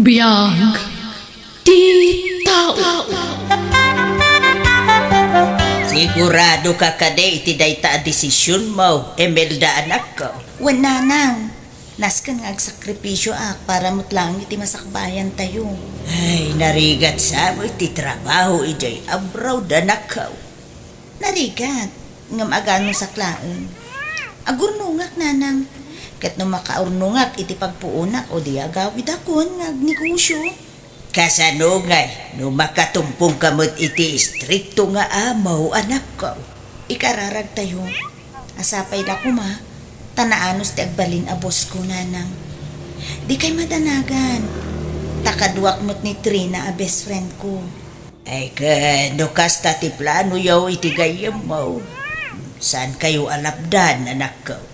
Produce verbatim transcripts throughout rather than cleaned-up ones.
Biag ti tao. Sigurado ka kadi iti dayta a desisionmo, Imelda, anakko? Wen, nanang. Nasken nga agsakripisio ak para met laeng iti masakbayan tayo. Ay, narigat sa met ti trabaho idiay abroad, anakko. Narigat, ngem aganusak laeng. Agurnongak, nanang. Ket no makaurnongak iti pagpuonak, o di agawidakon nga agnegosio. Kasano ngay no makatumpong ka met iti istrikto nga amo, anakko? Ikararagtayo. Sapay la koma, ta naanus ti agbalin a boss ko, nanang. Dikay madanagan. Ta kaduak met ni Trina a best friend ko. Ay, ken no kasta ti planoyo iti gayyemmo, saankayo a lapdan, anakko.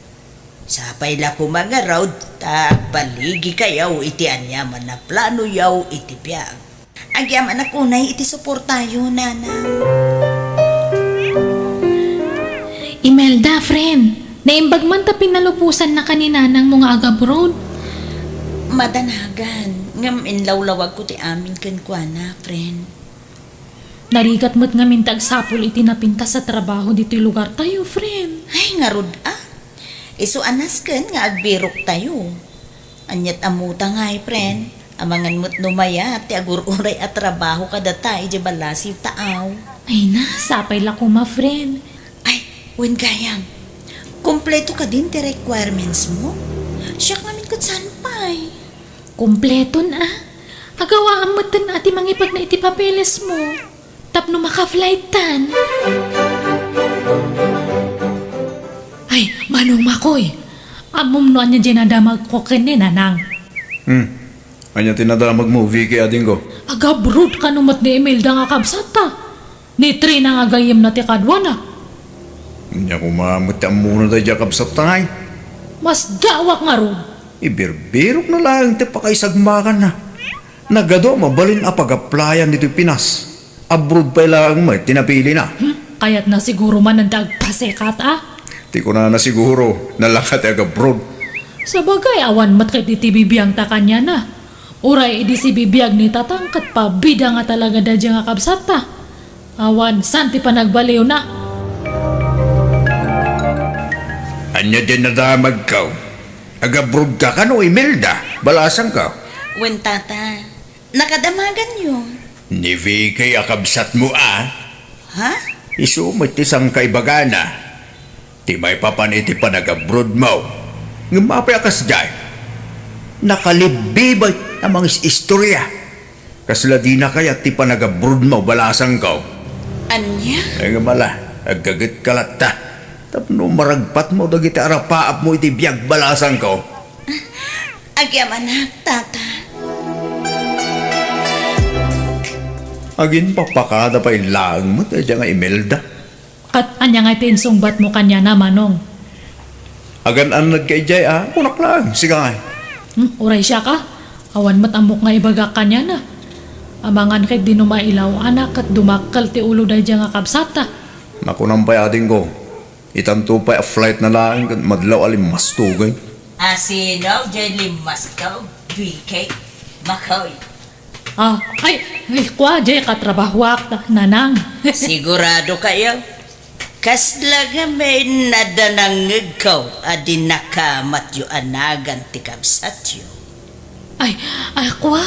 Sapay la koma ngarud, ta agbaligikayo iti aniaman a planoyo iti biag. Agyamanak unay iti suportayo, nanang. Imelda, friend, naimbag man ta pinalubosannaka ni nanangmo nga agabroad. Madanagan, ngem inlawlawagko ti amin kenkuana, friend. Narigat met ngamin ti agsapul iti napintas a trabaho ditoy lugartayo, friend. Ay, ngarud a. Isu a nasken nga agbiroktayo. Ania't ammota ngay, friend? Amangan met no mayat ti agur-uray a trabaho kadata idiay ballasiw ta, aw. Ay na, sapay la koma, friend. Ay, wen gayam. Kompleto kadin ti requirements mo? Siak ngamin ket saan pay? Kompleton a. Agawaam metten a ti mangipegna iti papeles mo tapno maka-flight tan. Ay, Manong Makoy, ammom no ania diay nadamagko ken ni Nanang? Hmm. Ania ti nadamagmo, Vicky, adingko? Agabroad kano met ni Imelda nga kabsatta. Ni Trina nga gayyemna ti kaduana. Ania koma met ti ammona daydiay a kabsatta ngay? Masdaawak ngarud. Ibirbirokna laeng ti pakaisagmakanna. Nagadu a mabalin a pag-applyan ditoy Pinas. Abroad pay laeng met ti napilina. Hmm, kayatna siguro manen ti agpasekat a? Ti kunana siguro, nalaka ti agabroad. Sabagay, awan met ket iti bibiangta kaniana. Uray idi sibibiag ni Tatang ket pabida nga talaga daydiay nga kabsatta. Awan saan ti panagbaliwna. Ania diay nadamagko? Agabroad ka kano, Imelda? Balasangko. Wen, Tata. Nakadamaganyo. Ni Vicky a kabsatmo a? Ha? Isu met ti sangkaibagana. Ti maipapan iti panagabroadmo. Ngem apay a kasdiay? Nakalibbibay a mangis-istorya. Kasla dina kayat ti panagabroadmo, balasangko. Ania? Ay, ngem ala, aggagetka latta. Tapno maragpatmo dagiti arapaapmo iti biag, balasangko. Agyamanak, Tata. Aginpapakada pay laeng met daydiay nga Imelda. Ket ania ngay ti insungbatmo kaniana, Manong? Agan-annadka idiay a, kunak laeng, sika ngay. Hmm, uray siak a. Awan met ammok nga ibagak kaniana. Amangan ket di no mailaw-anak ket dumakkel ti ulo daydiay nga kabsatta. Nakunam pay, adingko. Itanto pay a flightna laeng ket madlaw a limmastogay. A sino diay limmastog? Vicky? Makoy? Ah, ay, ay, kua, diay katrabahoak, ta-, Nanang. Sigurado kayo? Kasla ngamin a danangngegko a dinakamatyo a nagan ti kabsatyo. Ay, ay, kua,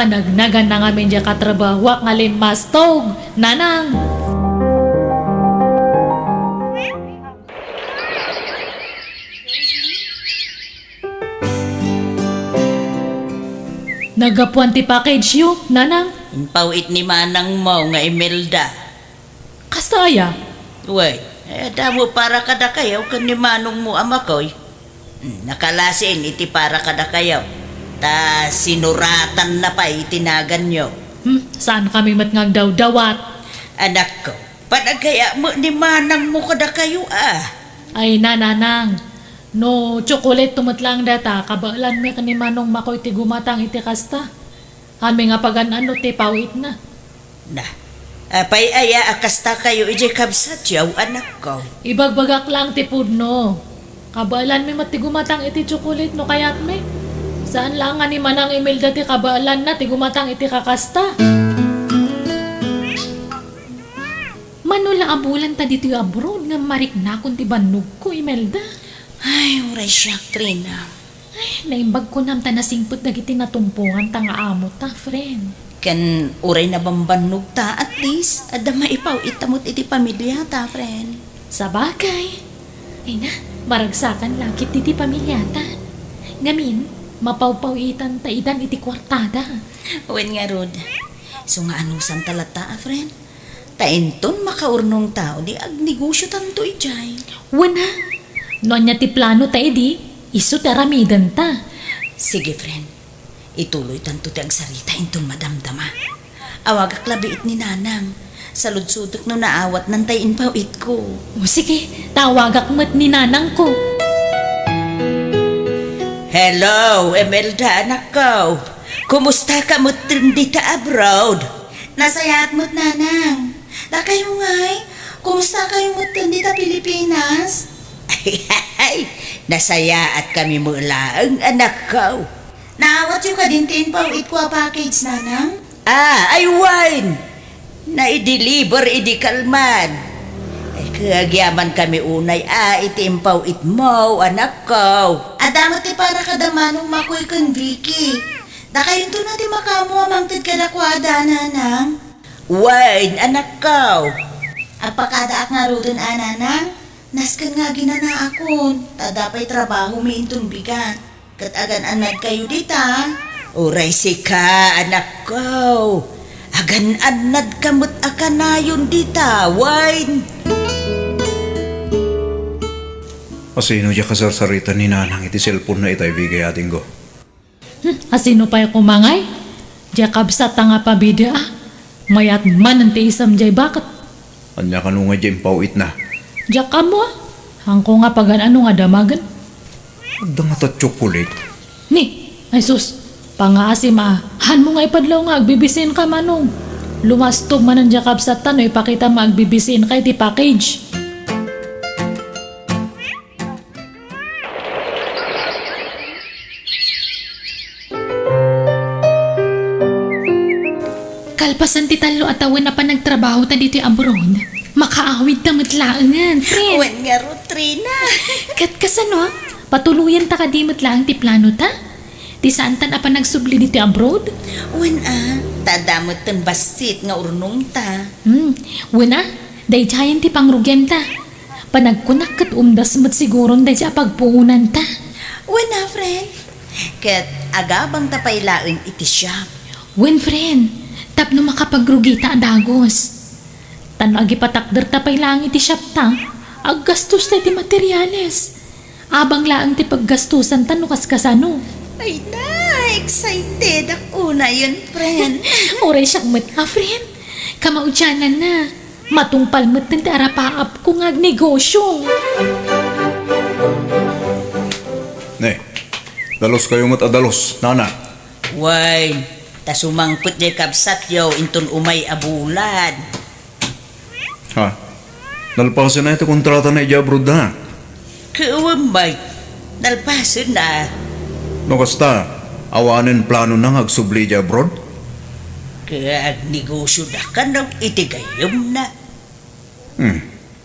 kanagnagan na ngamin diay katrabahoak nga limmastog, Nanang. Naggapuan ti package-yo, Nanang? Impaw-it ni manangmo nga Imelda. Kasta aya? Wen, eh, adda met para kadakayo ken ni manongmo a Makoy. Hmm, nakalasing iti para kadakayo. Ta sinuratanna pay iti naganyo. Hmm, saankami met nga agdawdawat. Anakko, panagayat met ni manangmo kadakayo a. Ay na, Nanang. No tsokoleto met laeng dayta, kabaelanmi ken ni Manong Makoy ti gumatang iti kasta. Amin nga pagan-ano ti paw-itna. Na, apay aya a kastakayo idiay kabsatyo, anakko? Ibagbagak laeng ti pudno. Kabaelanmi met ti gumatang iti tsokolet no kayatmi. Saan laeng nga ni Manang Imelda ti kabaelanna ti gumatang iti kakasta. Mano la a bulanta ditoy abroad ngem mariknakon ti bannogko, Imelda. Ay, uray siak, Trina. Ay, naimbag kunam ta nasingpet dagiti natumpongan ta nga amota, friend. Ken uray nabambannogta, at least, adda maipaw-itta met iti pamiliata, friend. Sabagay. Ay na, maragsakan la ket iti pamiliata. Ngamin, mapawpaw-itanta idan iti kuartada. Wen ngarud, isu nga anusanta latta a, friend. Ta inton makaurnongta, di agnegosiotanto idiay. Wen a, no ania ti planota idi, isu ti aramidenta. Sige, friend. Ituloytanto ti agsarita inton madamdama. Awagak la biit ni Nanang. Saludsodek no naawatnan tay impaw-itko. O sige, ta awagak met ni Nanangko. Hello, Imelda, anakko. Kumustaka metten dita abroad? Nasayaat met, Nanang. Dakayo ngay, kumustakayo metten dita Pilipinas? Ay, nasayaatkami met laeng, anakko. Naawatyo kadin ti impaw-itko a package, Nanang? Ah, ay wen! Naideliver idi kalman. Ay, kagyamankami unay a iti impaw-itmo, anakko. Adda met ti para kada Manong Makoy ken Vicky. Dakayonto na ti makaammo a mangted kadakuada, Nanang. Wen, anakko. Agpakadaak ngaruden a, Nanang. Nasken nga aginanaakon, ta adda pay trabahomi inton bigat. Ket agan-annadkayo dita. Uray sika, anakko. Agan-annadka met a kanayon dita, wen. Asino diay kasarsarita ni Nanang iti cellphone-na itay, Vicky, adingko? Hmm, asino pay koma ngay? Diay kabsatta nga pabida a. Mayat manen ti isem diay baket. Ania kano nga diay impaw-itna? Diak ammo a. Haanko nga pagan-ano nga damagen. Adda ngata chocolate? Ni, ay sus, pangaasim a. Haanmo nga ipadlaw nga agbibisiinka, Manong. Lumastog manen diay kabsatta no ipakitam nga agbibisiinka iti package. Kalpasan ti tallo a tawen a panagtrabahota ditoy abroad, makaawidta met laengen, friend. Wen ngarud, Trina. Ket kasano? Patuloyanta kadi met laeng ti planota? Ti saantan a panagsubli ditoy abroad? Wen a, ta adda metten bassit nga urnongta. Hmm, wen a, daydiayen ti pangrugianta. Panagkunak ket umdas met siguron daydiay a pagpuonanta. Wen a, friend. Ket agabangta pay laeng iti shop. Wen, friend, tapno makapagrugita a dagus. Ta no agipatakderta pay laeng iti shopta, aggastosta iti materiales. Abang laeng ti paggastusanta no kaskasano. Ay na, excited ak unayen, friend. Uray siak met a, friend. Kamaudiananna, matungpal metten ti arapaapko nga agnegosio. Ne, daluskayo met a dalus, nana. Wen, ta sumangpet diay kabsatyo inton umay a bulan. Ha? Nalpasenna ti kontratana idiay abroad da? Ket wen met, nalpasenna. No kasta, awanen planona nga agsubli idiay abroad? Ket agnegosio da kano iti gayyemna. Hmm.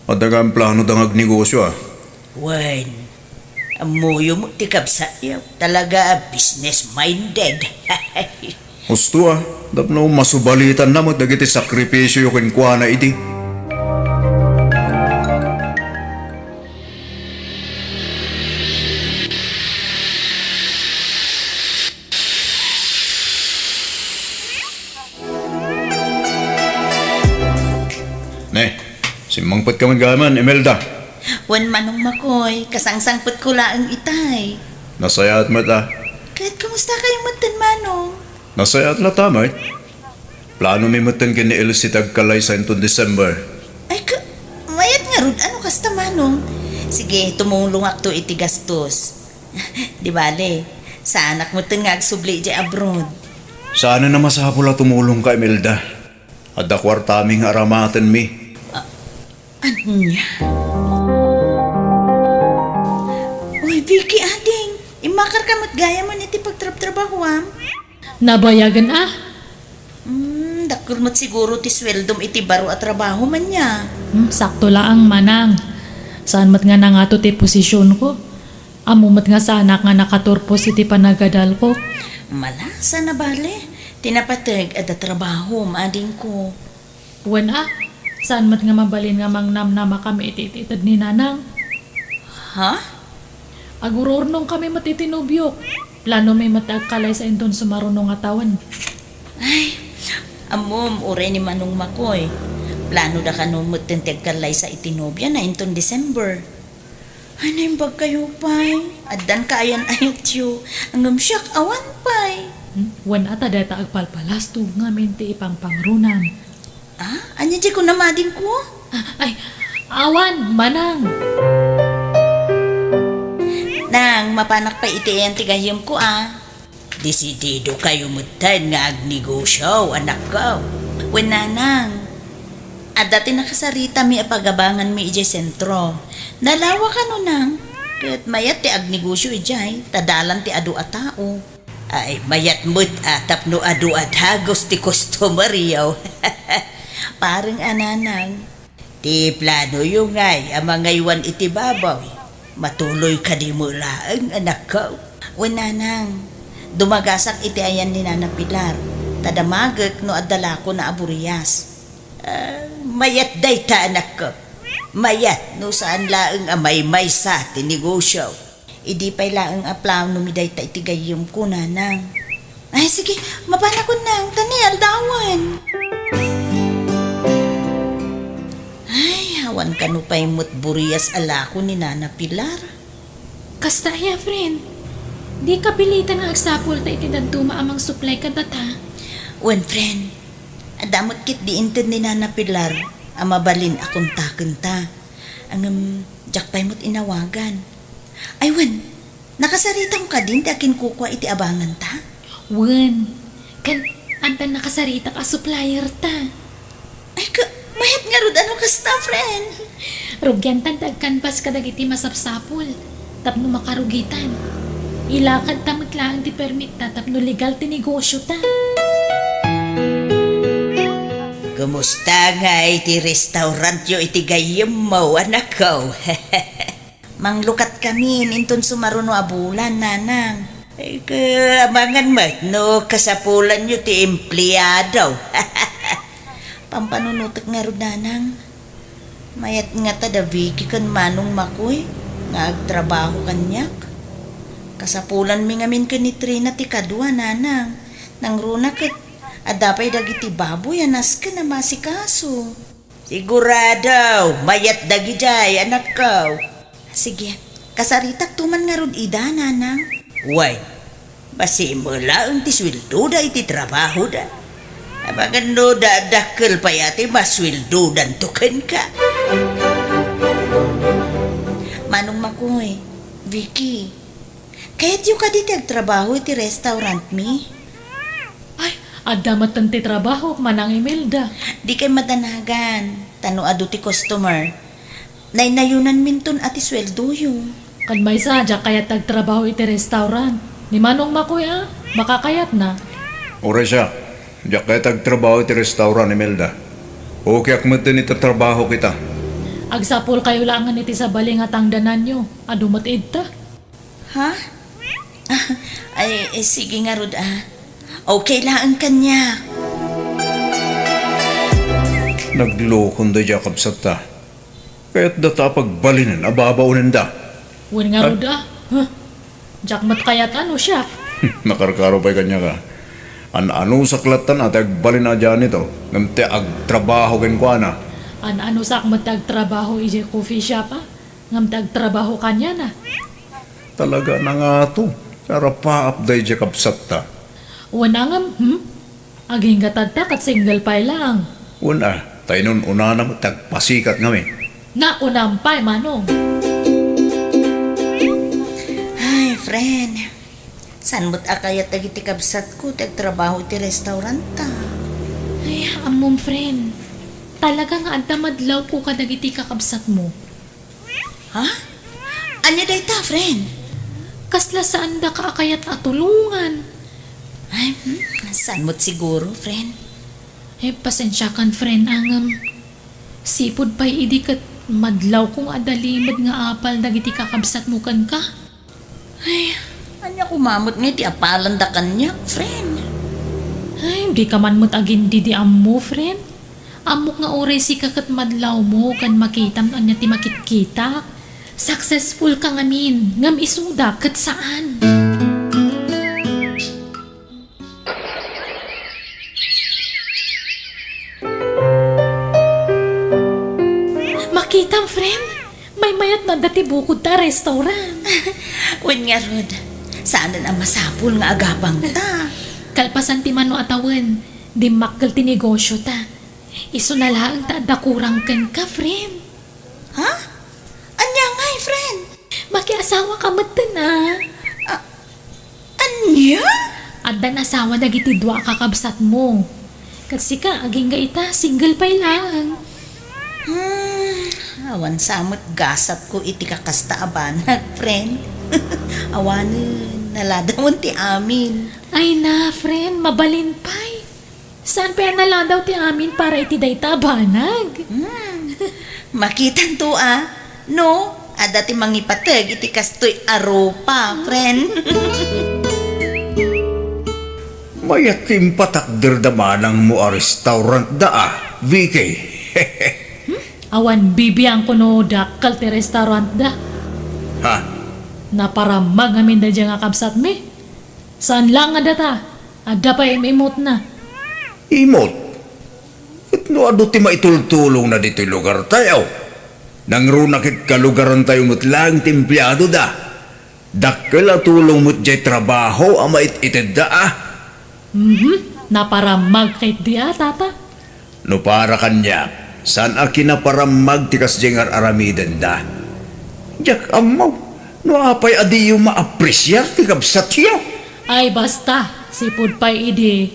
Adda gayam plano da nga agnegosio, a. Wen, ammoyo met ti kabsatyo. Talaga a business-minded. Husto, a. Tapno masubalitanna met dagiti sakripisioyo kenkuana idi. Ne, simmangpetka met gayam, Imelda. Wen, Manong Makoy, kasangsangpetko laeng itay. Nasayaat met, a. Ket kumustakayo metten, Manong? Nasayaat latta met. Planomi metten ken ni Elsie ti agkalaysa inton December. Ay, ka-, mayat ngarud, ano kasta, Manong? Sige, tumulongakto iti gastos. Di bale, saanak metten nga agsubli idiay abroad. Saanen a masapul a tumulongka, Imelda. Adda kuartami nga aramatenmi. A-, ania? Uy, Vicky, ading, immakarka met gayamen iti pagtrabaho. trabahoam? Nabayagen a. Hmm, dakkel met siguro ti sueldom iti baro a trabaho, ania? Hmm, sakto laeng, manang. Saan met nga nangato ti posisionko. Ammo met nga saanak nga nakaturpos iti panagadalko. Malasa na bale. Ti napateg, adda trabahom, adingko. Wen a, saan met nga mabalin nga mangnamnamakami iti itited ni nanang. Ha? Agururnongkami met iti nobiok. Planomi met ti agkalaysa inton sumaruno nga tawen. Ay, ammom, uray ni Manong Makoy. Planoda kano metten ti agkalaysa iti nobiana inton December. Ay, naimbag kayo pay. Addan kaayan-ayatyo. Ngem siak, awan pay. Hmm? Wen a ta dayta agpalpalastog ngamin ti ipangpangrunam. Ah, ania diay kunam, adingko? Ah, ay, awan, manang. Nang, mapanak pay iti ayan ti gayyemko, ah. Desidido kayo metten nga agnegosio, anakko. Wen, nanang, adda ti nakasaritami a pagabanganmi idiay sentro. Nalawa kano, nang? Ket mayat ti agnegosio idiay, ta dalan ti adu a tao. Ay, mayat met a tapno adu a dagus ti customeryo. Pareng a, nanang. Ti planoyo ngay a mangaywan iti baboy, matuloy kadi met laeng, anakko? Wen, nanang, dumagasak iti ayan ni Nana Pilar, ta damagek no adda lakona a burias. Ah, mayat dayta, anakko. Mayat no saan laeng a maymaysa ti negosio. Idi pay laeng a planomi dayta iti gayyemko, nanang. Ay, sige, mapanakon, nang, ta ni aldawen. Ay, awan kano pay met burias a lako ni Nana Pilar. Kasta aya, friend? Di kapilitan nga agsapulta iti dadduma a mangsuplay kadata? Wen, friend, adda met ketdi inted ni Nana Pilar a mabalin a kontakenta. Ngem, diak pay met inawagan. Ay, wen, nakasaritam kadin ti akinkukua iti abanganta? Wen, ken addan nakasaritak a supplierta. Ay, ka, mayat ngarud a no kasta, friend. Rugiantan ti agkanbas kadagiti masapsapul tapno makarugitan. Ilakadta met laeng ti permitta tapno legal ti negosiota. Kumusta ngay ti restaurantyo iti gayyemmo, anakko? Manglukatkamin inton sumaruno a bulan, nanang. Ay, ka, amangan met no kasapulanyo ti empleado. Pampanunotek ngarud, nanang. Mayat ngata da Vicky ken Manong Makoy nga agtrabaho kaniak. Kasapulanmi ngamin ken ni Trina ti kadua, nanang. Nangruna ket adda pay dagiti baboy a nasken a maasikaso. Sigurado, mayat dagidiay, anakko. Sige, kasaritakto man ngarud ida, nanang. Wen, bassit met laeng ti sueldoda iti trabahoda. Amangan no da-, dakkel pay a ti masueldodanto kenka. Manong Makoy, Vicky, kayatyo kadi ti agtrabaho iti restaurantmi? Ay, adda metten ti trabaho, Manang Imelda. Dikay madanagan, ta no adu ti customer, naynayonanminton a ti sueldoyo. Ken maysa, diak kayat ti agtrabaho iti restaurant. Ni Manong Makoy a, makakayatna. Uray siak, diak kayat ti agtrabaho iti restaurant, Imelda. Okayak metten iti trabahok ita. Agsapulkayo laengen iti sabali nga tangdananyo. Adu met idta. Ha? Ay, eh, sige ngarud, ah. Okay laeng kaniak. Naglokon daydiay a kabsatta. Kayatda ta a pagbalinen a babaonenda. Wen ngarud, ah. Huh? Diak met kayat a no siak. Nakarkaro pay kaniak, ah. An-anusak latta a ti agbalin a janitor, ngem ti agtrabaho kenkuana. An-anusak met ti agtrabaho idiay coffee shop, ah. Ngem ti agtrabaho kaniana. Talaga a nangato ti arapaap daydiay kabsatta. Wen a ngem, hmm? Agingga tadta ket single pay laeng. Wen a, ta inun-unana met ti agpasikat ngamin. Nakunam pay, Manong. Ay, friend. Saan met a kayat dagiti kabsatko ti agtrabaho iti restauranta? Ay, ammom, friend. Talaga nga adda madlawko kadagiti kakabsatmo. Ha? Ania dayta, friend? Kasla saandaka a kayat a tulongan. Ay, hmm, saan met siguro, friend? Eh, pasensiakan, friend, a ngem sipud pay idi ket madlawko nga adda limed nga apal dagiti kakabsatmo kenka. Ay, ania koma met nga iti apalanda kaniak, friend? Ay, dika man met agin-idi ammo, friend. Ammok nga uray sika ket madlawmo ken makitam no ania ti makitkitak. Successful ka ngamin, ngem isuda ket saan. Makitam, friend? Maymayat no adda ti bukod ta restaurant. Wen ngarud, saanen a masapul nga agapangta. Kalpasan ti mano a tawen, dimmakkel ti negosio ta. Isuna laeng ta adda kurang kenka, friend. Ha? Ania ngay, friend? Makiasawa ka metten, a. A-, ania? Addan asawa dagiti dua a kakabsatmo. Ket sika, agingga ita, single pay laeng. Hmm, awan sa met gasatko iti kakasta a banag, friend. Awanen, naladawen ti amin. Ay na, friend, mabalin pay. Saan pay a naladaw ti amin para iti dayta a banag? Hmm. Makitanto a, no, adda ti mangipateg iti kastoy a rupa, friend. Mayat ti impatakderda manangmo a restaurantda a, Vicky. Hmm? Awan bibiangko no dakkel ti restaurantda. Ha? Naparammag ngamin daydiay nga kabsatmi. Saan laeng a data, adda pay im-imutna. Imot? Ket no adu ti maitultulongna ditoy lugartayo, nangruna ket kalugarantayo met laeng ti empleadoda. Dakkel a tulong met diay trabaho a mait-itedda a. Mhm, naparammag ketdi a, tata. No para kaniak, saan a kinaparammag ti kasdiay nga ar-aramidenda. Diak ammo no apay a diyo maapresiar ti kabsatyo. Ay, basta, sipud pay idi,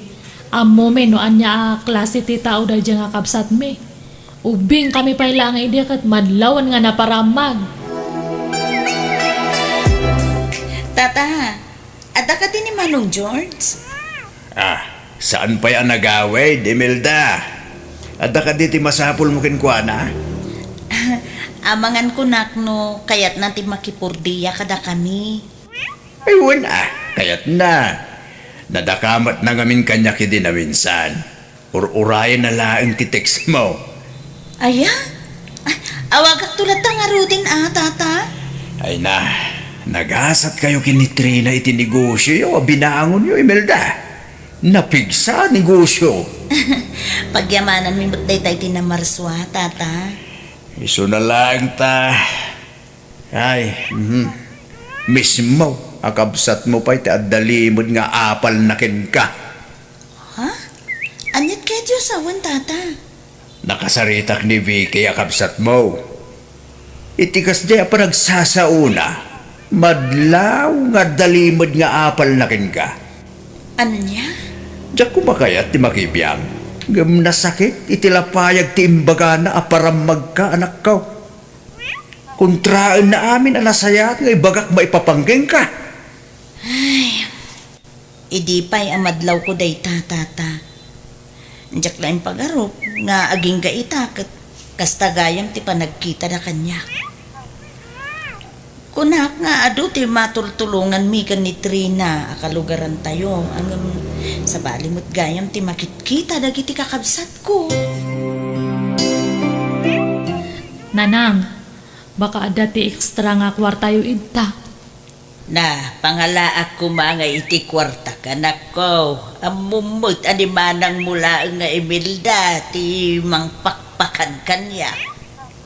ammomi no ania a klase ti tao daydiay nga kabsatmi. Ubbingkami pay laeng idi ket madlawen nga naparammag. Tata, adda kadi ni Manong George? Ah, saan pay a nagawid, Imelda? Adda kadi ti masapulmo kenkuana? Amangan kunak no kayatna ti makipurdiya kadakami. Ay, wen a, kayatna. Nadakamatna ngamin kaniak idi naminsan. Ur-urayenna laeng ti textmo. Aya? Ay, awagakto latta ngaruden a, tata? Ay na, nagasatkayo ken ni Trina iti negosioyo a binangonyo, Imelda. Napigsa a negosio. Pagyamananmi met dayta iti namarsua, tata. Isuna laeng ta. Ay, mhm. Mismo a kabsatmo pay ti adda limed nga apalna kenka. Ha? Aniat kayatyo a sawen, tata? Nakasaritak ni Vicky a kabsatmo. Iti kasdiay a panagsasaona, madlaw nga adda limed nga apalna kenka. Ania? Diak koma kayat ti makibiang, ngem nasakit iti lapayag ti imbagana a parammagka, anakko. Kontraenna amin a nasayaat nga ibagak maipapan kenka. Ay, idi pay a madlawko dayta, tata. Diak la impagarup nga agingga ita ket kasta gayam ti panagkitada kaniak. Kunak nga adu ti matultulonganmi ken ni Trina a kalugarantayo, ngem sabali met gayam ti makitkita dagiti kakabsatko. Nanang, baka adda ti extra nga kuartayo idta. Na, pangalaak koma nga iti kuartak, anakko. Ammom met a ni manangmo laeng nga Imelda ti mangpakpakan kaniak.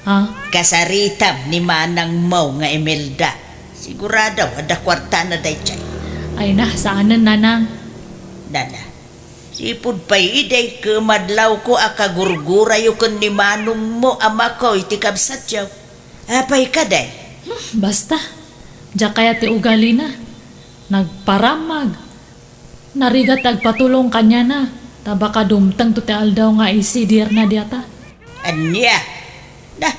Ha? Kasaritam ni manangmo nga Imelda. Sigurado, adda kuartana daydiay. Ay na, saanen, nanang. Nana, sipud pay idi, ket madlawko a kagurgurayo ken ni manongmo a mako iti kabsatyo. Apay kadi? Hmm, basta. Diak kayat ti ugalina. Nagparammag. Narigat ti agpatulong kaniana, ta baka dumtengto ti aldaw nga isidirna diata. Ania? Da,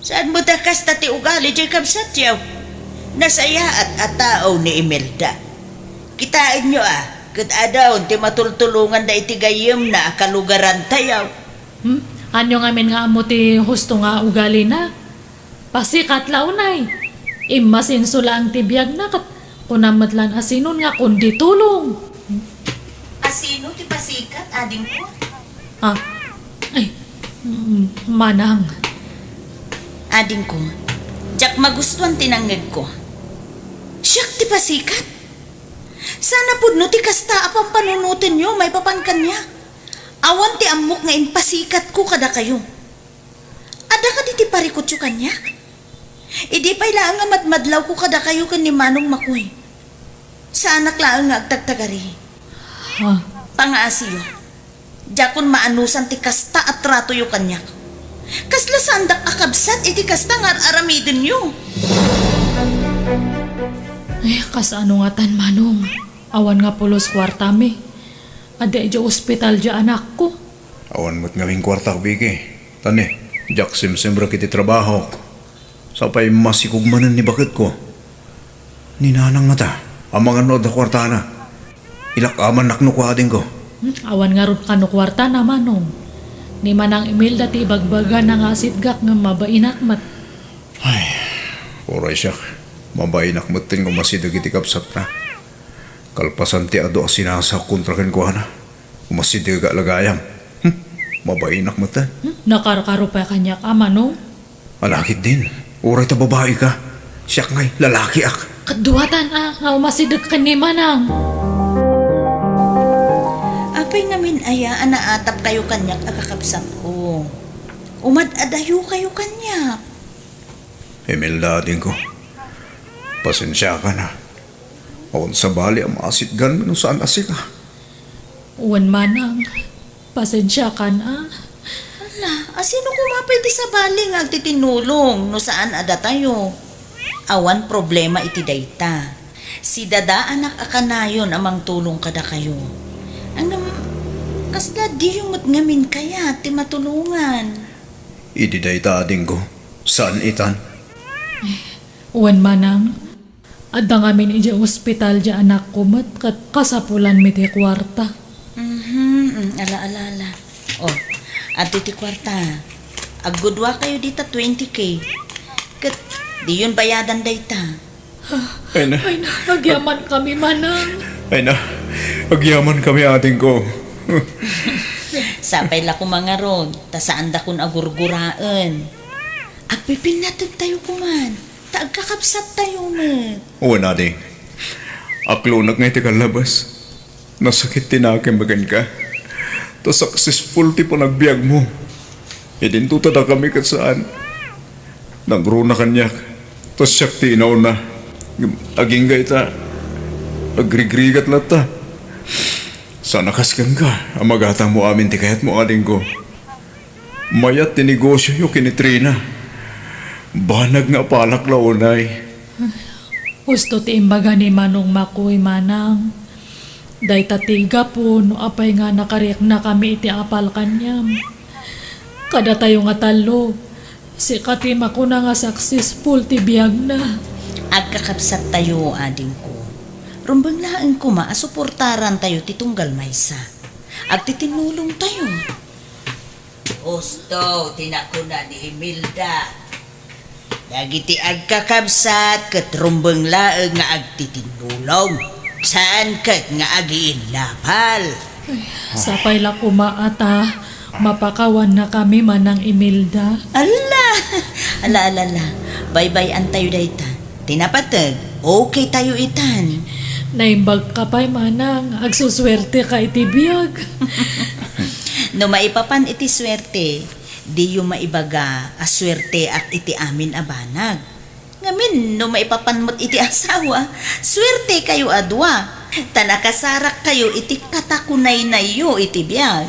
saan met a kasta ti ugali diay kabsatyo? Nasayaat a tao ni Imelda. Kitaenyo a, ket adun ti matultulonganda iti gayyemna a kalugarantayo. Hmm? Ania ngamin nga ammo ti husto nga ugalina? Pasikat la unay. Immasinso laeng ti biagna ket kunam met laeng a sinon nga kundi tulong. A sino ti pasikat, adingko? Ah, ay, mm, manang. Adingko, diak magustuan ti nangngegko. Siak ti pasikat? Saan a pudno ti kasta a pampanunotenyo maipapan kaniak. Awan ti ammok nga impasikatko kadakayo. Adda kadi ti parikutyo kaniak? Idi pay laeng a madmadlawko kadakayo ken ni Manong Makoy, saanak laeng nga agtagtagari. Ha? Pangaasiyo. Diakon maanusan ti kasta a tratoyo kaniak. Kasla saandak a kabsat iti kasta nga ar-aramidenyo. Ay, kasano ngatan, Manong? Awan nga pulos kuartami. Adda idiay ospital diay anakko. Awan met ngamin kuartak, Vicky. Tani, diak simsimrek iti trabahok. Sapay masikog manen ni baketko. Ni nanang ngata, amangan no adda kuartana. Ilak-amannak no kua, adingko. Hmm, awan ngarud kano kuartana, Manong. Ni Manang Imelda ti ibagbagana nga asitgak ngem mabainak met. Ay, uray siak. Mabainak metten nga umasideg iti kabsatna. Kalpasan ti adu a sinasaok kontra kenkuana, umasidegak la gayam. Hmm, mabainak metten. Hmm, nakarkaro pay kaniak a, Manong? Ala ketdin, uray ta babai ka. Siak ngay, lalakiak. Kaduatan a, nga umasideg ken ni Manang. Apay ngamin aya a naatapkayo kaniak a kakabsatko? Umad-adayokayo kaniak. Imelda, adingko. Pasensiakan a. Awan sabali a maasitganmi no saan a sika. Wen, Manang. Pasensiakan a. Ala, a sino koma pay ti sabali nga agtitinnulong no saan a datayo? Awan problema iti dayta. Sidadaanak a kanayon a mangtulong kadakayo. Ngem, kasla diyo met ngamin kayat ti matulongan. Idi dayta, adingko, saan itan? Wen, Manang. Adda ngamin idiay ospital diay anakko met ket kasapulanmi ti kuarta. Mhm, mm, ala, ala, ala. O, adtoy ti kuarta. Agguduakayo dita twenty K. Ket diyon bayadan dayta. Ay na. Ay na, agyamankami, Manang. Ay na, agyamankami, adingko. Sapay la koma ngarud, ta saandakon a gurguraen. Agpipinnategtayo koman. Ta agkakabsattayo met. Wen, ading. Aklonek nga iti kallabes. Nasakit ti nakem kenka. Ta successful ti panagbiagmo. Idinto ta dakami ket saan. Nagruna kaniak. Ta siak ti inauna. Agingga ita. Agrigrigat latta. Saan a kas kenka a magatangmo amin ti kayatmo, adingko. Mayat ti negosioyo ken ni Trina. Banag nga apalak la unay. Husto ti imbaga ni Manong Makoy, Manang. Dayta ti gapu no apay nga nakariknakami iti apal kaniam. Kadatayo nga tallo, sika ti makuna nga successful ti biagna. Agkakabsattayo, adingko. Rumbeng laeng koma a suportarantayo ti tunggal maysa. Agtitinnulongtayo. Husto ti nakuna ni Imelda. Dagiti agkakabsat ket rumbeng laeng nga agtitinnulong, saan ket nga agiinnapal. Ay, sapay la koma a ta mapakawannakami, Manang Imelda. Ala! Ala, ala, ala. Baybay-antayo dayta. Ti napateg, okay tayo itan. Naimbagka pay, Manang. Agsusuerteka iti biag. No maipapan iti suerte, diyo maibaga a suerteak iti amin a banag. Ngamin, no maipapan met iti asawa, suertekayo a dua. Ta nakasarakkayo iti katakunaynayyo iti biag.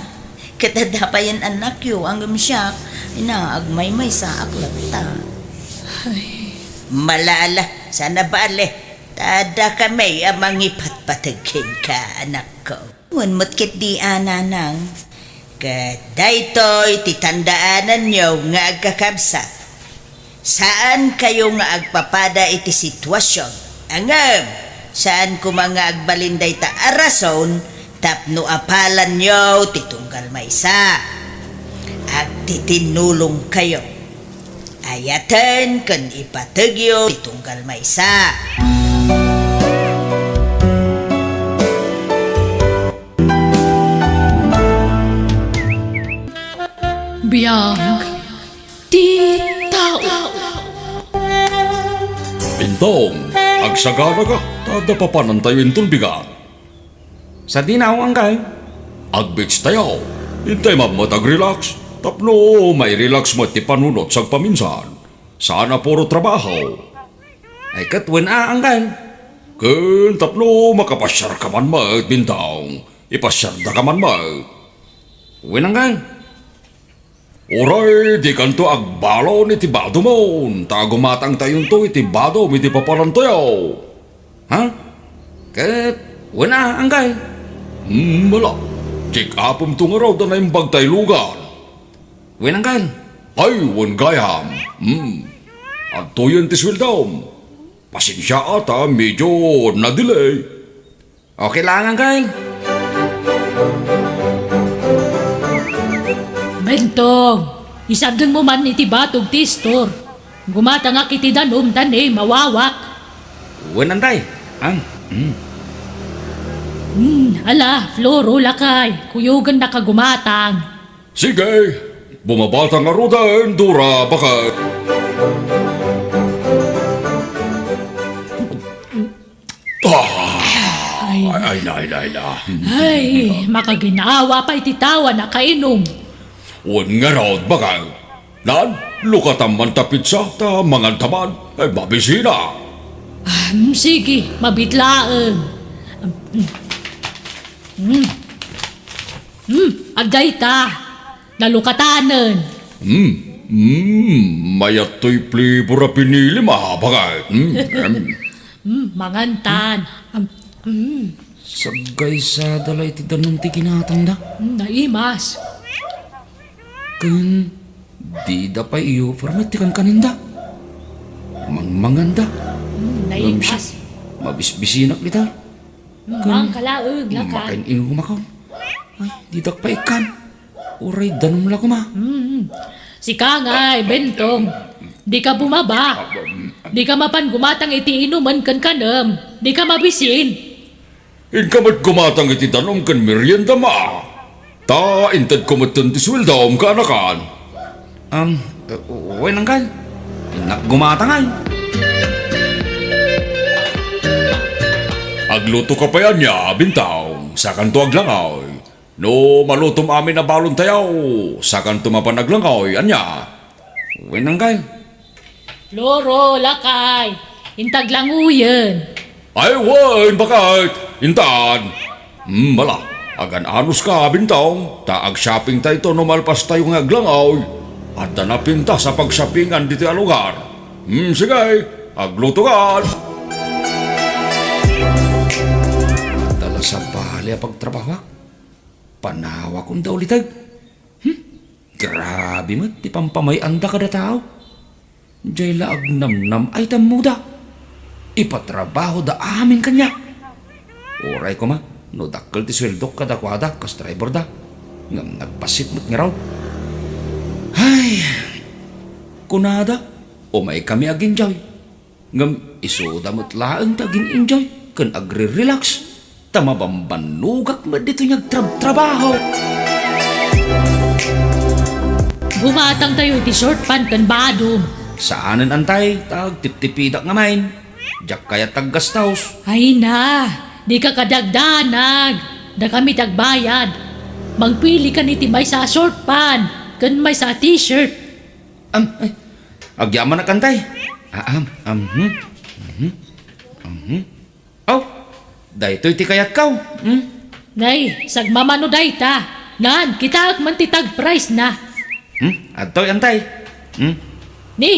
Ket adda payen annakyo, ngem siak, ina, agmaymaysaak latta. Ay. Malala, saan a bale. Ta adda kami a mangipatpateg kenka, anakko. Wen met ketdi a, nanang. Ket daytoy ti tandaananyo nga agkakabsat. Saan kayo nga agpapada iti sitwasyon. Ngem, saan koma nga agbalin dayta a rason tapno apalanyo ti tunggal maysa. Agtitinnulong kayo. Ayaten ken ipategyo ti tunggal maysa. Biag ti tao. Bintong, agsaganaka, ta adda papanantayo inton bigat. Sadino, Uncle? Ag-beach tayo. Intay met ag-relax. Tapno mai-relax met ti panunot sagpaminsan. Saan a puro trabaho. Ay, ket wen a, Uncle. Ken tapno makapasiarka man met, Bintong. Ipasiardaka man met. Wen, Uncle. Uray dikanto agbalon iti badomon, ta gumatangtayonto iti badom iti papanantayo. Ha? Ket wen a, Uncle? Hmm, ala. Check-upemto ngarud a naimbag tay lugan. Wen, Uncle? Ay, wen gayam. Hmm. Adtoyen ti sueldom. Pasensia a ta medyo na-delay. Okay lang, Uncle. Bentong, isardengmo man iti batog ti istor. Gumatangak iti danum ta ne mawawak. Wen, Antay. Ang, mm. Hmm, ala, Floro, lakay, kuyogennaka gumatang. Sige, bumabata ngaruden, Dora, baket. Ah! Ay. Ay, ay, na, ay, na, ay, na. Ay, makaginawa pay ti tao a nakainom. Wen ngarud, baket. Nan, lukatam man ta pizza, ta manganta man. Ay, mabisina. Ah, mm, sige, mabit laeng. Mm. Mm, adda ita. Nalukatanen. Mm, mm, mayat toy flavor a pinilim, ah, baket. Mm, em. Mm, mangantan. Am, mm. Saggaysada la iti danum ti ginatangda. Mm, naimas. Ken dida pay i-offer met ti kankaninda. Mangmanganda. Mm, ngem siak, naimas. Mabisbisinak dita. Mm, ken mangkalaeg, lakay. Makain-inumakon. Ay, didak pay ikkan. Uray danum la koma. Mm. Sika ngay, Bentong. Dika bumaba. Dika mapan gumatang iti inumen ken kanem. Dika mabisin. Inka met gumatang iti danum ken meriendam a. Ta intedko metten ti sueldom, kaanakan. Am, wen, Uncle. Innak gumatang ay. Aglutoka pay ania, Bintong, sakanto aglangoy. No malutom amin a balontayo, sakanto mapan aglangoy, ania? Wen, Uncle. Floro, lakay, intag langoyen. Ay, wen, baket, intan. Hmm, ala, agan-anos ka, Bintong, ta agshopping tayto no malpas tayo nga aglangoy. Adda napintas a pagshoppingan ditoy a lugar. Hmm, sige, aglutokan. Adda la sabali a pagtrabahoak. Panawakon da uliteg. Hmm? Grabe met ti pampamay-anda kada tao. Jay la agnamnam ay tammoda. Ipatrabahoda amin kaniak. Uray koma no dakkel ti sueldok kadakuada kas driverda. Ngem nagpasit met ngarud. Ay, kunada, umaykami ag-enjoy. Ngem isuda met laeng ti agin-enjoy ken agre-relax, ta mabambannogak met ditoy nga agtrabtrabaho. Gumatangtayo iti short pant ken badom. Saanen, Antay, ta agtiptipidak ngamin. Diak kayat aggastos. Ay na, dika kadagdanag. Dakami ti agbayad. Mangpilikan iti maysa a short pant ken maysa a t-shirt. Am, ay, agyamanak, Antay. Ah, am, am, hmm, mhm, mhm. Aw, daytoy ti kayatko. Hmm? Nay, sagmamano dayta. Nan, kitaek man ti tag price na. Hmm? Adtoy, Antay. Hmm? Ni,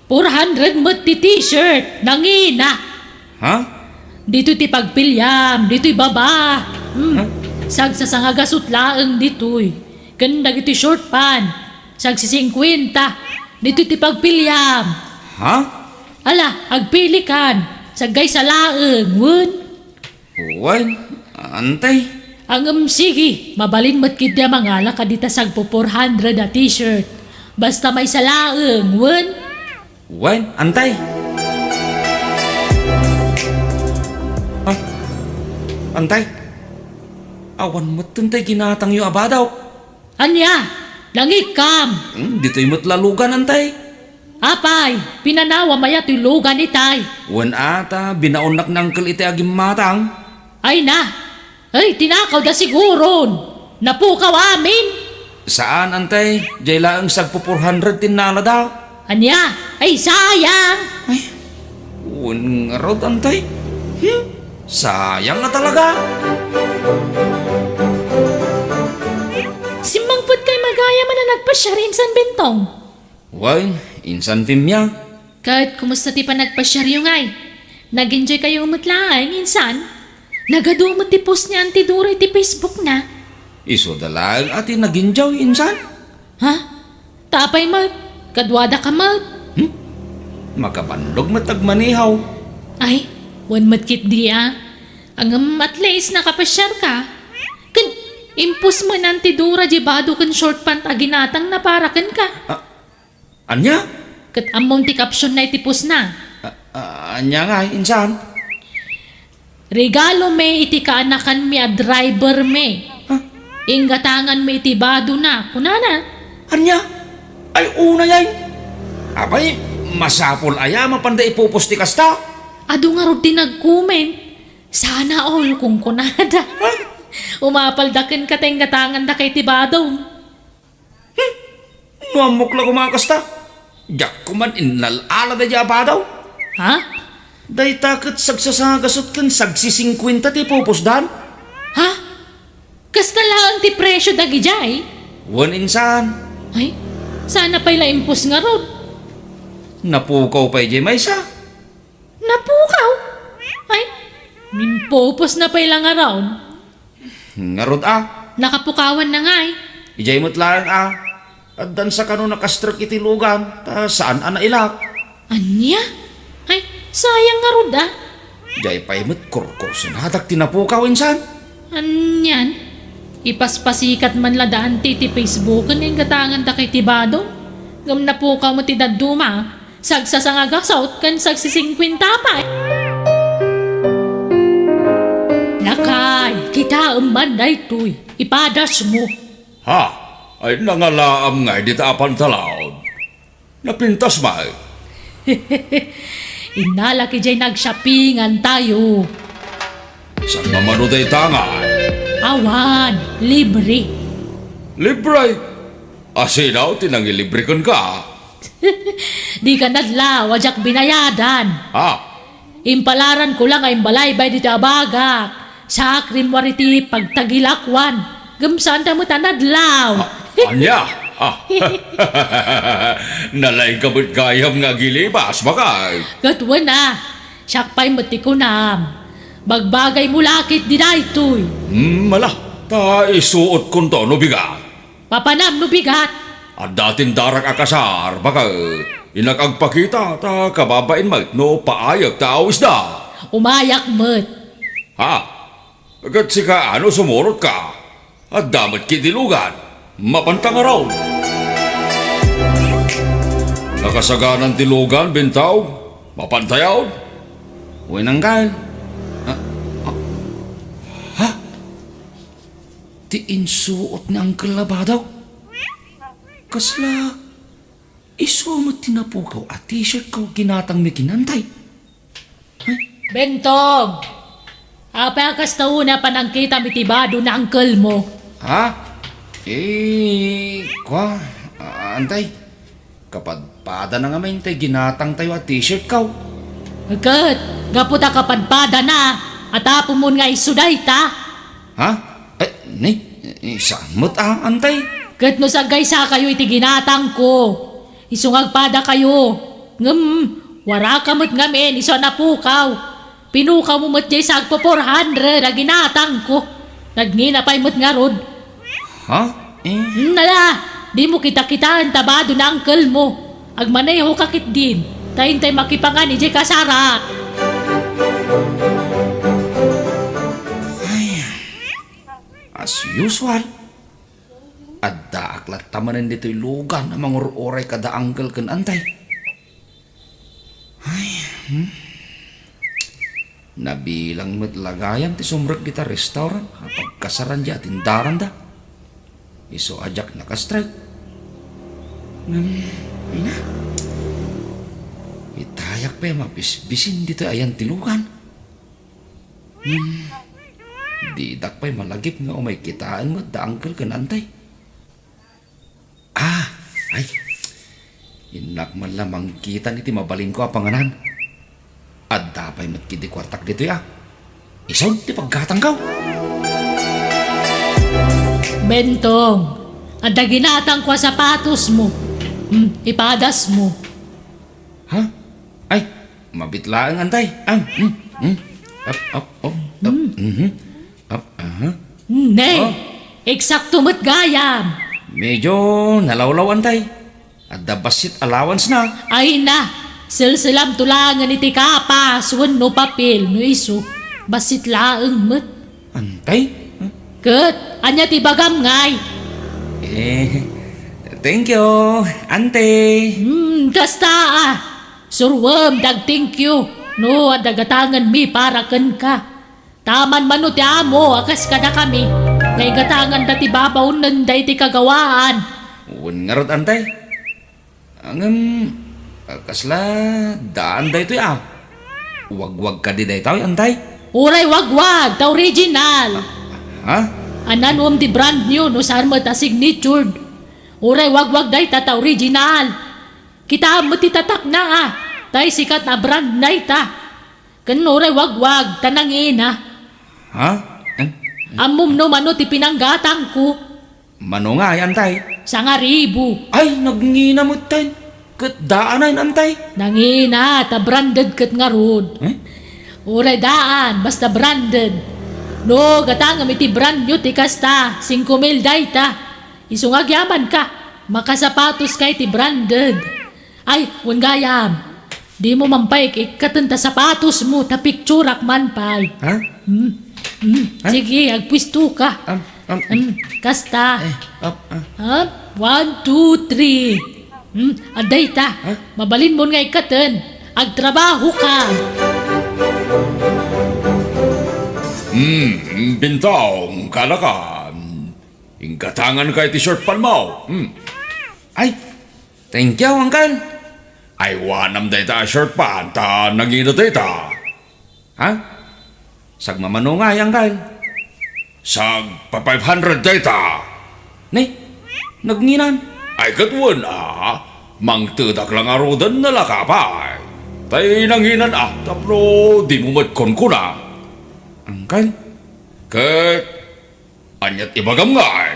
four hundred met ti t-shirt. Nangina. Ha? Ditoy ti pagpiliam, ditoy baba. Hmm. Ha? Sagsasangagasut laeng ditoy. Ken dagiti short pant, sagsisingkuenta. Ditoy ti pagpiliam. Ha? Ala, agpilikan. Saggaysa laeng, wen? Wen, antay. Ngem sige, mabalin met ketdi a mangala kadita sagpu four hundred a t-shirt. Basta maysa laeng, wen? Wen, antay. Ah, antay. Awan met tay ginatangyo a badaw. Ania? Nangikkam? Hmm, ditoy met la lugan, antay. Apay, pinanawam aya toy lugan itay? Wen a, ta binaonnak ni Uncle iti agimmatang. Ay na, ay, tinakawda siguron. Napukaw amin. Saan, antay. Jay laeng sagpu four hundred ti innalada. Ania? Ay, sayang. Ay, wen ngarud, antay. Hmm? Sayang nga talaga. Simmangpet kay magayam a nagpasiar insan, Bentong? Wen, insan, Pimia. Ket kumusta ti panagpasiaryo ngay? Nag-enjoy kayo met laeng, insan? Nagadu met ti post ni Auntie Dora iti Facebook na. Isuda laeng a ti nag-enjoy, insan? Ha? Ta apay met? Kaduadaka met? Hmm? Makabannog met agmaneho. Ay, wen met ketdi a. Ngem at least nakapasiarka. Ken impost met ni Auntie Dora diay bado ken short pant a ginatangna para kenka. Ah, ania? Ket ammom ti caption na iti post na. Ah, ah, ania ngay, insan? Regalo mi iti kaanakanmi a driver mi. Ha? Inggatanganmi iti badona, kunana. Ania? Ay, unay ay. Apay, masapul aya mapanda ipopost ti kasta? Adu ngarud ti nag-comment. Sana all, kunkunada. Ha? Umapalda kenka ta inggatangandaka iti badom. Hmm? No ammok la koma a kasta, diak koman innal-ala daydiay a badaw. Ha? Dayta ket sagsasagasut ken sagsisingkuenta ti ipupusdan. Ha? Kasta laeng ti presio dagidiay? Wen insan. Ay, sana pay la impos ngarud. Napukaw pay diay maysa. Napukaw? Ay, impupos na pay la ngarud. Ngarud a. Nakapukawan na ngay. Idiay met laeng a. Addan sa kano nakastrek iti lugan, ta saan a nailak. Ania? Ay, sayang ngarud a. Diay pay met kurkursonadak ti napukaw insan. Anian? Ipaspasikat man la da Auntie ti Facebook ken inggatangandaka iti badom. Ngem napukaw met ti dadduma. Sagsasangagasut ken sagsisingkuenta pay. Lakay, kitaem man daytoy, ipadasmo. Ha? Ay, nangalaam ngay dita a pantalaon. Napintas may. Innalak idiay nag-shoppingan tayo. Saan mamano dayta ngay? Awan, libre. Libre? Asino ti nangilibre kenka? Dika nadlaw a diak binayadan. Ah. Impalaranko la nga imbalaybay ditoy abagak. Sakrim wari ti pagtagilakuan. Ngem saanda met a nadlaw. Ah, ania? Ah. Nalaingka met gayam nga agilibas, bakay. Ket wen a, siak pay met ti kunam. Bagbagaymo la ketdi daytoy. Hmm, ala, ta isuotkonto no bigat. Papanam no bigat. Adda tindarak a kasar, baket. Innak agpakita, ta kababain met no paayek ta awisda. Umayak met. Ha? Ket sika, ano sumurotka? Adda met ketdi lugan. Mapanta ngarud. Nakasaganan ti lugan, Bentaw. Mapantayon. Wen, Uncle. Ah, ah. Ha? Ti insuot ni Uncle a badaw? Kasla isu met ti napukaw a t-shirt ko ginatangmi ken Antay? Ay. Bentong! Apay a kasta unay a panangkitam iti bado ni uncle mo? Ha? Eh, kua, ah, Antay. Kapadpadana ngamin tay ginatangtayo a t-shirt ko. Ket, gapu ta kapadpadana, atapomon nga isu dayta. Ha? Eh, ni? Eh, saan met a, Antay? Ket no saggaysakayo iti ginatangko, isu nga agpadakayo. Ngem, waraka met ngamin isu a napukaw. Pinukawmo met diay sagpo four hundred a ginatangko. Nagngina pay met ngarud. Ha? Eh? Hmm, ala, dimo kitakitaen ta bado ni uncle mo. Agmaneho ka ketdin, ta intay makipangan idiay kasara. Ay, as usual, addaak latta manen ditoy lugan a mangur-uray kada uncle ken antay. Ay, hmm? Nabilang met la gayam ti sumrek dita restaurant a pagkasaran di atindaranda. Isu a diak nakastrek. Ngem, ay na. Itayak pay a mabisbisin ditoy ayan ti lugan. Ngem, didak pay malagip nga umay kitaen met da uncle ken antay. Ah, ay. Innak man la mangkitan iti mabalinko a panganan. Adda pay met ketdi kuartak ditoy a. Isut' ti paggatangko. Bentong, adda ginatangko a sapatosmo. Hmm, ipadasmo. Ha? Ay, mabit laeng, antay. Ah, hmm, hmm. Up, up, up, up. Hmm. Mhm. Up, aha. Ne, Oh. Eksakto met gayam. Medyo nalawlaw, antay. Adda bassit allowance na. Ay na, selselamto laengen iti kapas wenno papel no isu. Bassit laeng met. Antay? Ket, ania ti bagam ngay? Eh, thank you, ante. Hmm, kasta a. Suroem ti ag-thank you no adda gatangenmi para kenka. Taman mano ti amo a kas kadakami, nga igatanganda ti babaonen daytoy kagawaan. Wen ngarud, antay. Ngem, kasla daan daytoy a. Wagwag kadi daytoy, antay? Uray wagwag ta original. Ha? Ania no ti brand new no saan met a signatured. Uray wagwag dayta ta original. Kitaem met ti tatakna a. Tay sikat a brand dayta. Ken uray wagwag ta nangina. Ha? An-, Ammom no mano ti pinanggatangko? Mano ngay, antay? Sangaribu. Ay, nagngina metten. Ket daan a, antay? Nangina, ta branded ket ngarud. Eh? Uray daan, basta branded. No, gatangem iti brand new ti kasta, singko mil dayta. Isu nga agyamanka, makasapatoska iti branded. Ay, wen gayam. Dimo man pay ik-ikkaten ta sapatosmo, ta picturak man pay. Ha? Hmm. Hmm. Ha? Sige, agpuistoka. Am, am. Hmm, kasta. Eh, up, ah. Ha? One, two, three. Hmm, adda ita. Ha? Mabalinmon nga ikkaten. Agtrabahoka. Hmm, Bintong, kanakan. Inggatanganka iti short panmo. Hmm. Ay, thank you, uncle. Aywanam dayta a short pan ta nangina dayta. Ha? Sagmamano ngay, uncle? Sagpa-five hundred dayta. Ne? Nagngina? Ay, ket wen a, mangtedak la ngaruden a laka pay. Tay nanginan a, tapno dimo met kunkuna. Uncle? Ket aniat ibagam ngay?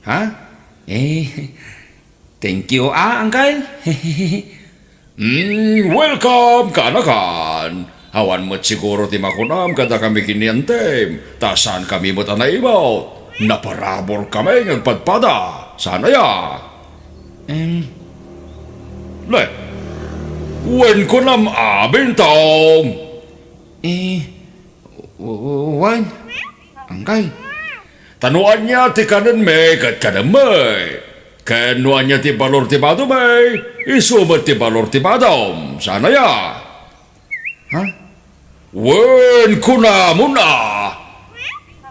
Ha? Eh, thank you, ah, uncle. Mm, welcome, kanakan. Awan met siguro ti makunam kadakami ken ni antem, ta saankami met a naibawt. Naparaburkami nga agpadpada. Saan aya? Em. Ne, wen kunam a, Bintong. Eh, W-, w-, wen, uncle. Ta no ania ti kanenmi ket kanemmi. Ken no ania ti balor ti badomi, isu met ti balor ti badom. Saan aya? Ha? Wen, kunamon a.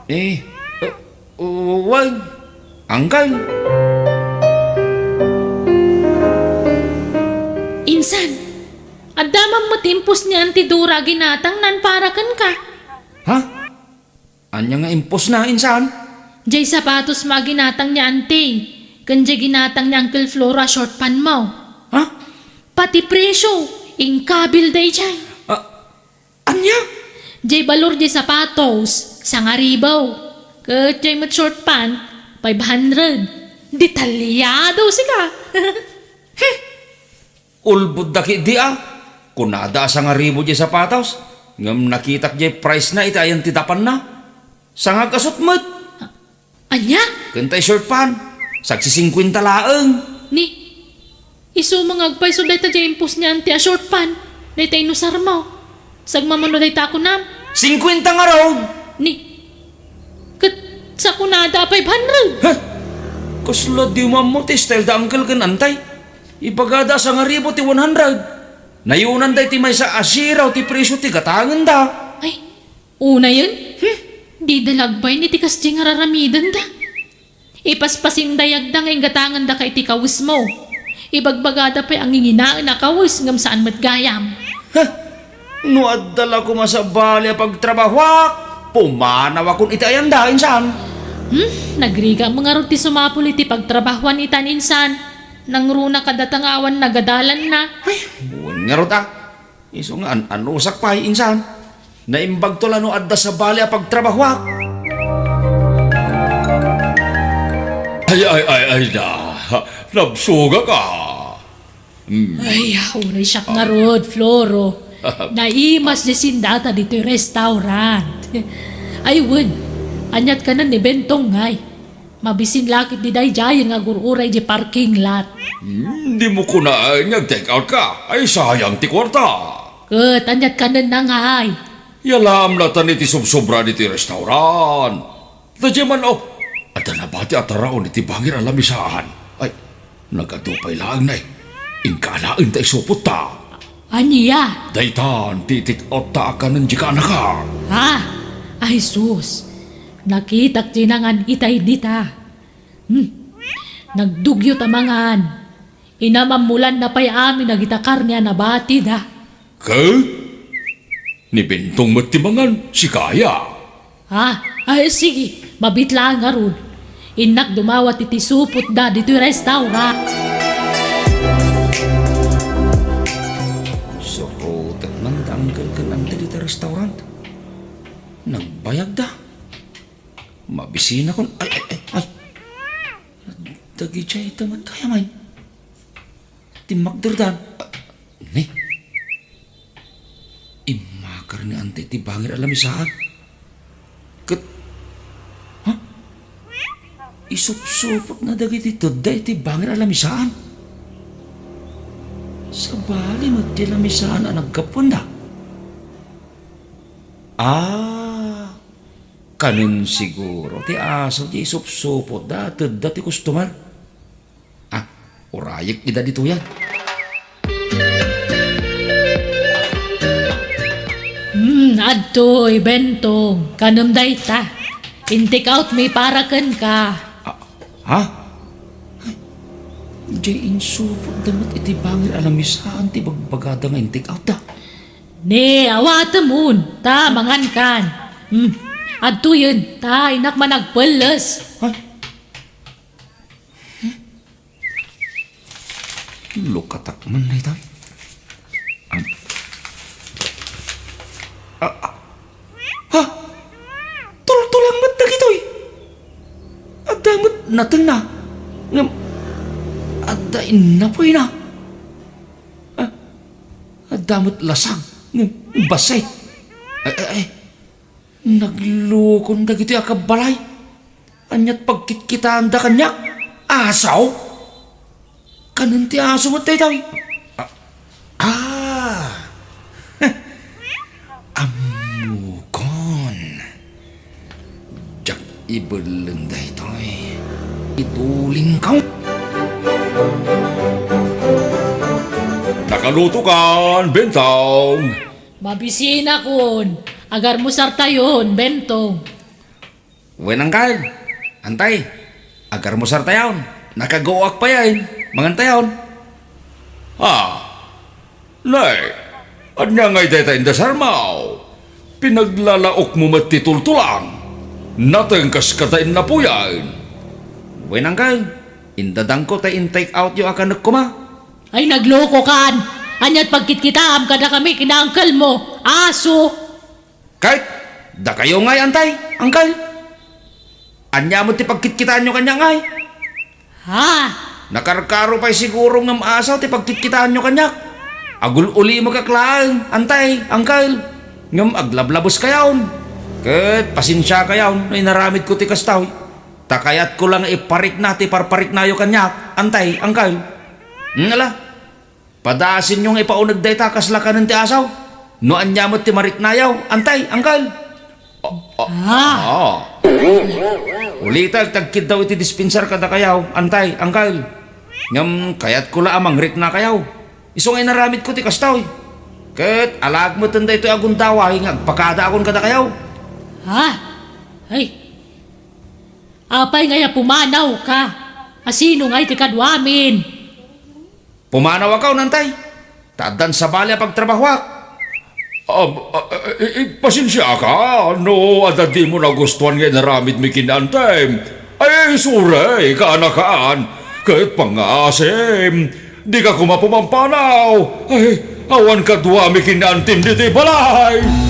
Eh, w-, wen, uncle. Insan, adda man met impos ni Auntie Dora a ginatangnan para kenka. Ha? Ania nga imposna, insan? Jay sapatosmo a ginatang ni Auntie, ken jay ginatang ni Uncle Floro a short panmo. Ha? Pati presyo, inkabil dayjay. Ah, ania? Jay balor jay sapatos, sangaribu. Ket jay met short pant, five hundred. Detalyado sika. Ulbodda ketdi a, kunada a sangaribu jay sapatos, ngem nakitak jay price na iti ayan ti dapanna. Sangag a sut met. Ania? Ken tay short pant, sagsisingkuenta laeng. Ni, Isu nga agpayso dayta diay impusnian ti a short pan, dayta inusarmo. Sagmamano dayta a kunam. Singkuenta ngarud! Ni, ket sakunada a five hundred. Ha? Kasla di mammo ti style da uncle ken antay. Ibagada a sangaribu ti one hundred. Nayunan dayta maysa a zero ti presyo ti gatangenda. Ay, unayen? Hmm? Dida lagbay ni ti kasdi nga raramidenda. Ipaspasimdayagda nga inggatangandaka iti kawesmo. Ibagbagada pay a nginginaen a kawes ngem saan met gayam. Ha? No adda la koma sabali a pagtrabahoak, pumanawakon iti ayanda, insan. Hmm? Nagrigam ngarud ti sumapul iti pagtrabahoan itan, insan. Nangruna kadata nga awan nagadalanna. Ay, wen ngarud a. Isu nga an-anusak pay, insan. Naimbagto la no adda sabali a pagtrabahoak. Ay, ay, ay, ay na. Nabsogak a. Mm. Ay, uray siak ngarud, Floro. Naimas diay sindata ditoy restaurant. Ay, wen. Aniat kanen ni Bentong ngay? Mabisin la ket ti daydiay nga agur-uray di parking lot. Hmm, dimo kunaen nga ag-take out ka. Ay, sayang ti kuarta. Ket aniat kanen ngay? Yalam la tan iti sobsobra ditoy restaurant. Daydiay man, oh, adda nabati a taraon iti bangir a lamisaan. Ay, nagadu pay laeng nay. Inka alaen ta isupotta. Ania? Daytan ti take out ta a kanen di kaanaka. Ha? Ay, sus. Nakitak ti nangan itay dita. Hmm. Nagdugyo ta mangan. Inamammulanna pay amin dagita karne a nabatida. Ket? Ni Bentong met ti mangan, sika aya? Ha? Ay, sige. Mabit laeng ngarud. Innak dumawat iti supotda ditoy restaurant. Surotek man da uncle ken antay dita restaurant. Nagbayagda. Mabisinakon. Ay, ay, ay, ay. Dagidiay ita met gayam. Timmakderdan. Ni? Immakar ni antay ti bangir a lamisaan. Ket, ha? Isupsupotna dagiti tedda iti bangir a lamisaan. Sabali met ti lamisaan a naggapuanda. Ah, kanen siguro ti aso ti isupsupotda a tedda ti customer. Ah, urayek ida ditoyan. Hmm, adtoy, Bentong. Kanem dayta. In-take out mi para kenka. Ah, ha? Ay, diay insupotda met iti bangir a lamisaan ti bagbagada nga in-take out da. Ne, awatemon, ta mangankan. Hmm, adtoyen, ta innak man agpelles. Ay. Lukatak man daytoy. Am-, ah, ah. Ha? Tultulang met dagitoy. Adda met natengna. Ngem adda innapoyna. Ah, adda met lasag. Ngem bassit. Ay, ay, ay. Naglukon dagitoy a kabbalay. Ania't pagkitkitaanda kaniak? Aso? Kanen ti aso met daytoy? Ah, ah. Ammokon. Diak ibelleng daytoy. Itulingko. Nakalutokan, Bentong. Mabisinakon. Agarmusartayon, Bentong. Wen, Angkel. Antay, agarmusartayon. Nakaguak payen. Mangantayon. Ah, nay, ania ngay dayta indasarmaw? Pinaglalaokmo met ti tultulang. Nateng kas kata innapuyan. Wen, Angkel. Indadangko ta in-take outyo a kanek koma. Ay, naglokokan! Ania't pagkitkitaam kadakami ken ni uncle mo? Aso! Ket, dakayo ngay, antay, uncle? Ania met ti pagkitkitaanyo kaniak ngay? Ha? Nakarkaro pay siguro ngem aso ti pagkitkitaanyo kaniak. Agul-ulimekak laeng, antay, uncle. Ngem aglablabeskayon. Ket pasensiakayon no inaramidko ti kastoy. Ta kayatko la nga iparikna ti parpariknayo kaniak, antay, uncle. Hmm, ala, Padasenyo nga ipauneg dayta kasla kanen ti asaw. No ania met ti mariknayo, antay, angkel. Ah. Ah. Ulitek ti agkiddaw iti dispensar kadakayo, antay, angkel. Ngem kayatko la a mangriknakayo. Isu nga inaramidko ti kastoy. Ket alaek metten daytoy a gundaway nga agpakadaakon kadakayo. Ha? Ay. Apay ngay a pumanawka? A sino ngay ti kaduamin? Pumanawakon, antay. Ta addan sabali a pagtrabahoak. Am, a, a, i, i, pasensiaka no adda dimo nagustuan nga inaramidmi ken ni antem. Ay, sorry, kaanakan. Ket pangngaasim, dika koma pumampanaw. Ay, awan kaduami ken ni antem ditoy balay.